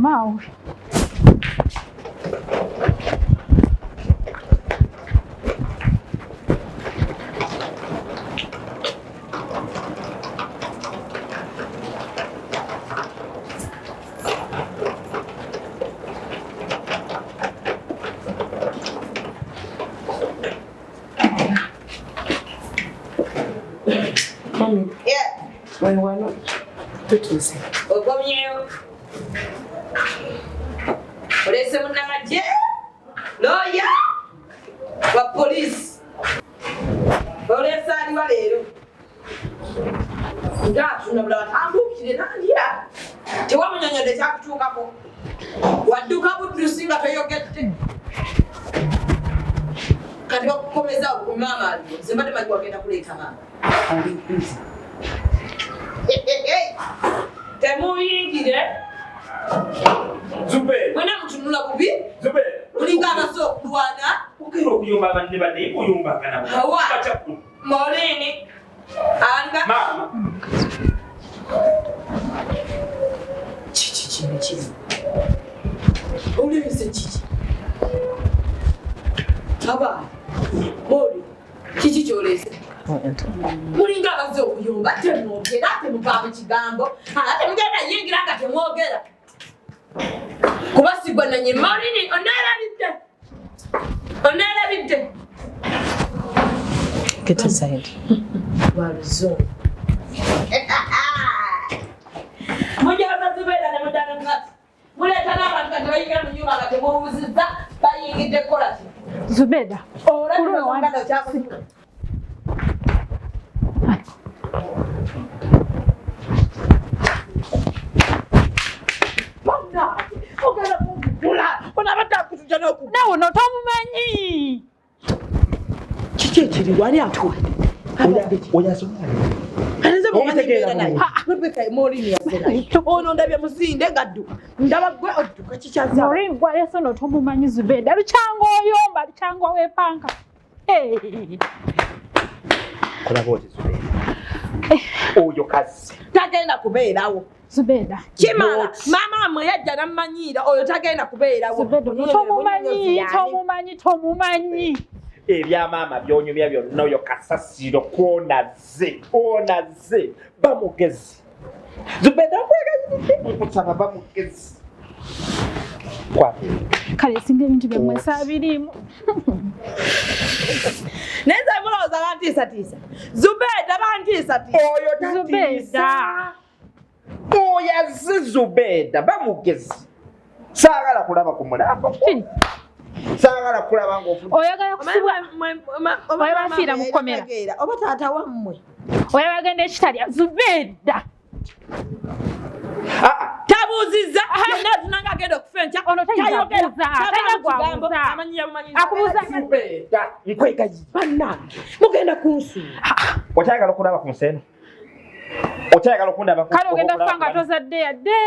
Maawe. Mami. Yeah. Wano tutuuse. Okomyewo. Oleese munnamagye, looya wa poliisi. Oleese aliwa leero? Ng'atunda bulala tambuukire nandya. Tewamunyonyodde kyakutuukako. Wadduka buddusi nga toyogedde. Kati bakukomeza ku maama aliwo. Nze mbadde manyi wagenda kuleeta maama. Ali busy. Temuyingire. Zubeda. Mwena mutunula bubi. Zubeda. Mulinga abaze okulwana. Ogenda okuyomba banne banne oyombanga nabo. Awa. Bakyakulu. Maureen. Anga. Maama. Kiki kino kiri? Oleese kiki? Aba. Maureen. Kiki ky'oleese? Mulinga abazze okuyomba temwogera temuvaamu kigambo ate mugenda yingira nga temwogera kuba sigwa nanye Maureen oneerabidde oneerabidde. Get inside. Lwa luzungu. Mujja Zubeera ne muddamu kati muleeta n'abantu kati bayingira mu nnyumba nga temubuuzizza bayingidde kukola ki? Zubeda. Olabye omuganda kyakutuka. Bannange, ogenda kunkugula onaabadde akutujja n'oku Nawe ono tomumanyi. Kiki ekiriwo ani atuwa? Oyo asoma. Ate Omutegeera naye. Rebecca Maureen yazze naye. Ono ndabye musinde ng'adduka. Ndaba gwe odduka kikyaza. Maureen gwaleese ono tomumanyi Zubeda. Lukyanga oyomba, lukyanga weepanka. Hey. Kola bw'oti Zubeda. Oyo kazzi. Tagenda kubeerawo. Zubeda. Kimala maama wamwe yajja n'ammanyiira oyo tagenda kubeerawo. Zubeda ono tomumanyi, tomumanyi, tomumanyi. Ebya maama by'onyumya byonna oyo kasasiro kwonaze onaze bamugezi. Zubeda nkwegayiridde nkusaba bamugezi. Kwata ebintu. Kale singa ebintu byammwe saabiriimu. Naye nze mulowooza bantiisatiisa. Zubeda bantiisatiisa. Oyo tatiisa. Zubeda. Oyo azze Zubeda bamugezi. Saagala kulaba ku mulambo gwo. Ki? Saagala kulaba ng'ofuna. Oyagala kusibwa, Oyo bafiira mu kkomera. Oba taata wammwe. oyagala genda ekitalya. Zubeda. Ah, ah. Tabuuzizza yonna atunanga agenda okufa enkya. Ono tayinza Tayogera, kubuuza, tavaamu talina kigambo, gwabuuza. amanyiira bumanyizi. Akubuuza. Zubeda nkwegayiridde. Bannange mugenda kunsuula. Okyayagala okulaba ku nsi eno? Okyayagala okundaba ku- Kale ogenda okulaba kufa nga ku bantu? tozadde yadde.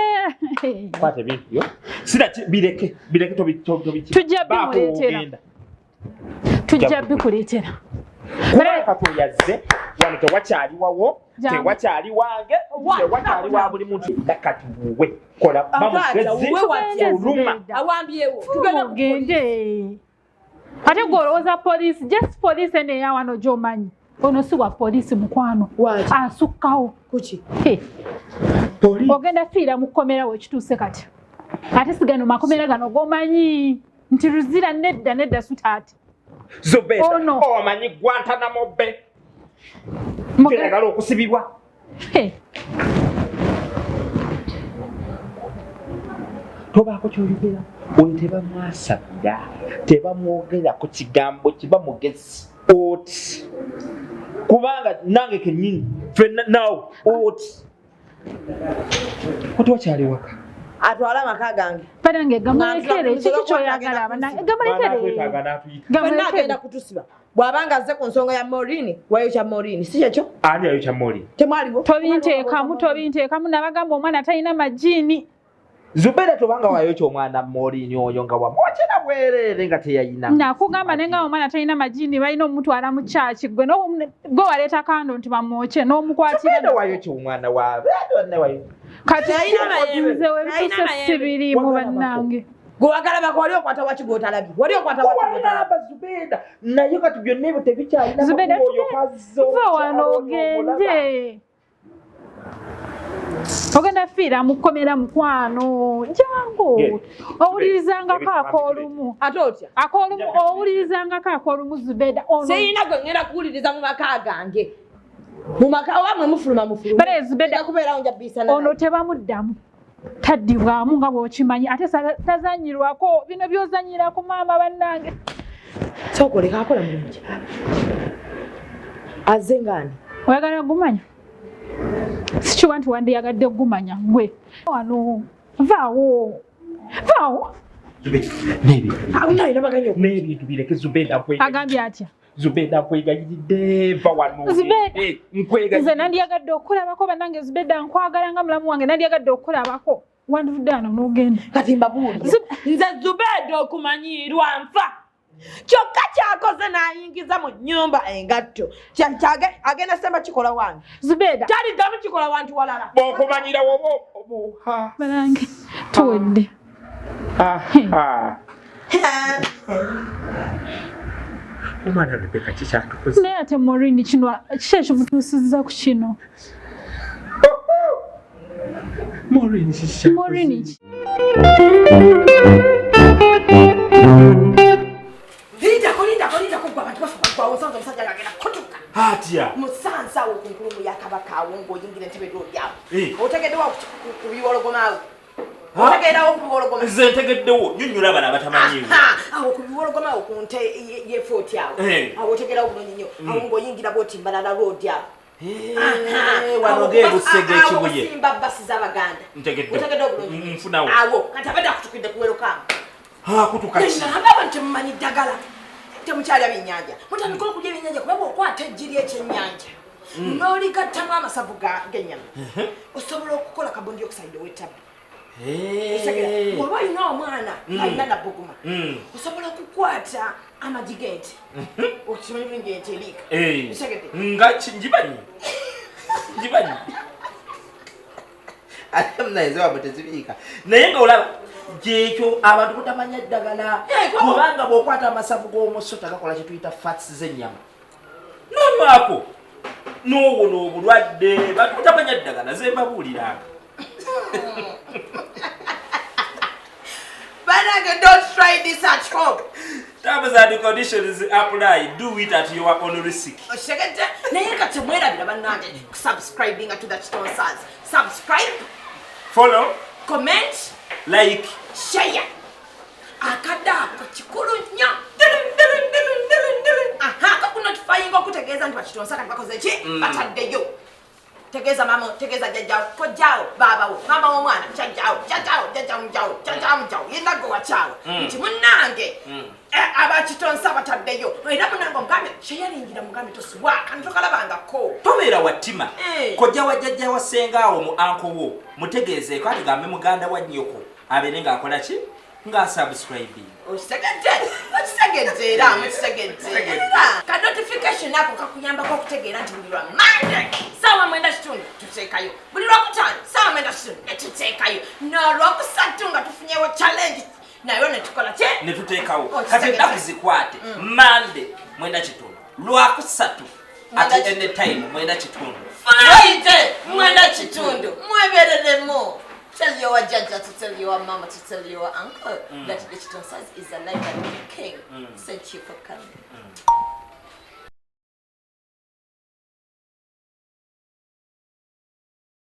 Kwata ebintu byo. Sina ki- bireke, bireke tobi- Tujja Baako bimuleetera. w'ogenda. Tujja bikuleetera. Kubanga kati oyazze wano tewakyali wawo, Jangu. tewakyali wange, tewakyali wa buli muntu. Era kati wuwe kola Ate bamugezi wuwe watya? oluma. Zubeda. Awambyewo. Tugenda ku poliisi. Ogende. Ate gwe olowooza poliisi, just poliisi eno eya wano gy'omanyi. Ono si wa poliisi mukwano. Lwaki? Asukkawo. Kuki? Hey. Poliisi. Ogenda fiira mu kkomera wekituuse kati. Ate si gano makomera gano g'omanyi nti Luzira nedda nedda sutaati. Zubeda Ono. omanyi Guantanamo Bay gyeyagala okusibibwa. Hey. Tobaako ky'oyogera. Oyo tebamwasabira, tebamwogerako kigambo kiba mugezi oti. Kubanga nange kennyini ffenna naawe oti. Oti wakyali waka. Atwale amaka gange. Banange gamulekere Nga kiki ntuza ky'oyagala kukwata banange agenda gamulekere. Bw'anaatwetaaga n'atuyita. Ffenna Gamulekere. agenda kutusiba. Bw'abanga azze ku nsonga ya Maureen, wayokya Maureen. Si kyekyo? Ani ayokya Maureen? Temwaliwo? Tobinteekamu tobinteekamu nabagamba omwana talina majiini. Zubeda tobanga wayokya omwana Maureen oyo nga wamwokyera bwereere nga teyayina. Nakugamba naye nga omwana talina majini, balina omutwala mu kyaki. Gwe gwe waleeta kando nti bamwokye n'omukwatira. Zubeda wayokya omwana wa kati Yalina amayembe. nze webituuse Yalina sibiriimu bannange. Gwe wagalabako wali okwata waki gwotalabye, wali okwata waki gwotalabye. Walaba Zubeda naye kati byonna ebyo tebikyalina Zubeda, makubo, oyo kazzo va wano ogende, ogenda fiira mukomera mukwano, jangu. Genda. Owulirizangako ak'olumu Ate otya? Ak'olumu, owulirizangako ak'olumu. Zubeda ono Siyina gwe ngenda kuwuliriza mu maka gange, mu maka oba mwe mufuluma mufuluma. Bale Zubeda, Nja kubeerawo, nja biisana. Ono tebamuddamu, taddibwamu nga bw'okimanyi, ate tazanyirwako bino by'ozanyira ku maama bannange. Sooka oleka akola mulimu ki? Azze ngaani? Oyagala gumanya? Sikiwa nti wandiyagadde gumanya. Gwe wano vaawo, vaawo. Nabaganya. N'ebintu bireke Zubeda. Agambye atya? Zubeda, nkwegayiridde, va wano. Zubeda. Eh, nkwegayiridde. Nze nandyagadde okukulabako bannange. Zubeda, nkwagala nga mulamu wange, nandyagadde okukulabako. Wandivudde wano n'ogenda. Kati mbabuulire, nze Zubeeda okumanyiirwa nfa, kyokka kyakoze n'ayingiza mu nnyumba engatto. Agenda semba kikola wange. Zubeda. Taliddamu kikola wantu walala. Bw'okumanyira woba obuha. Banange, tuwedde. Aha. Omwana Rebeka kikyatukoze. Naye ate Morini, kino kiki ekimutuusizza ku kino? Maureen, kikyatukoze. Morini. Lindako, lindako, lindako gwe, abantu bafa bagwawo. Nsanze omusajja ng'agenda kutuka. Atya? Musanze awo ku nkulungu ya Kabaka awo ng'oyingira entebe lwolyawo. Eh. Otegeddewo ku biwologoma awo? Otegeerawo ku biwologoma? Nze ntegeddewo, nyonnyola bano abatamanyiiwo. Aha, awo ku biwologoma awo ku nte yefooti awo. Eh. Awo otegeerawo bulungi nnyo, awo ng'oyingira bwoti Mbalala Road awo. Wano ng'ebusega ekibuye. Osimba basi z'Abaganda. Ntegeddewo. Otegeddewo bulungi nnyo. Nfunawo. Awo kati abadde akutukidde ku welcome. Akutuka ki? Nagamba abantu temumanyi ddagala, temukyalya byennyanja, mutandika okulya ebyennyanja, kuba bw'okwata eggi ly'ekyennyanja n'oligattamu amasavu g'ennyama, osobola okukola carbon dioxide ow'ettabbu. Otegera? Bw'oba olina omwana alina nabbuguma, osobola okukwata amagi g'ente. Okimanyi bulungi ente eriika? Otegedde? Nga ngimanyi, ngimanyi, ate munaye wamwe tezibiika, naye nga olaba gyekyo abantu butamanya ddagala. Eh, Kubanga bw'okwata amasavu g'omusota gakola kyetuyita fats z'ennyama, nonywako n'owona obulwadde. Bantu butamanya ddagala, ze mbabuuliranga. Banange, don't try this at home. Terms and conditions apply. Do it at your own risk. Okitegedde? Naye nga temwerabira bannange subscribinga to the Kitonsas. Subscribe, follow, comment, like, share. Akadde ako kikulu nnyo. Aha, kakunotifyinga okutegeeza nti bakitonsa kati bakoze ki? Bataddeyo. Tegeeza maama, tegeeza jjajjawo, kojjaawo, baabawo, maama w'omwana, kyajjaawo, jjajjaawo, jjajja mujjawo, jjajja mujjawo, yenna gwe wakyawo nti munnange, abakitonsa bataddeyo. Era munnange omugambe kyeyalingira, mugambe tosubwa kano tokalabangako. Tobeera wa ttima. Eh. Kojja wa jjajja wa ssengaawo mu anko wo mutegeezeeko, ati gambe muganda wa nnyoko abeere ng'akola ki, ng'asubscribing. Okitegedde? Okitegedde? Era mukitegedde? Era ka notification ako kakuyambako okutegeera nti buli lwa Mande 9:15 tuteekayo, buli lwakutaano 9:15 ne tuteekayo, n'olwokusatu nga tufunyewo challenge nayo ne tukola ki? Ne tuteekawo. Okitegedde. Kati ennaku zikwate: Mande 9:15, Lwakusatu at any time 9:15. Friday 9:15. Mwebereremu. Tell your jajja to tell your mama to tell your uncle that the Chitonsas is alive and kicking. Thank you for coming.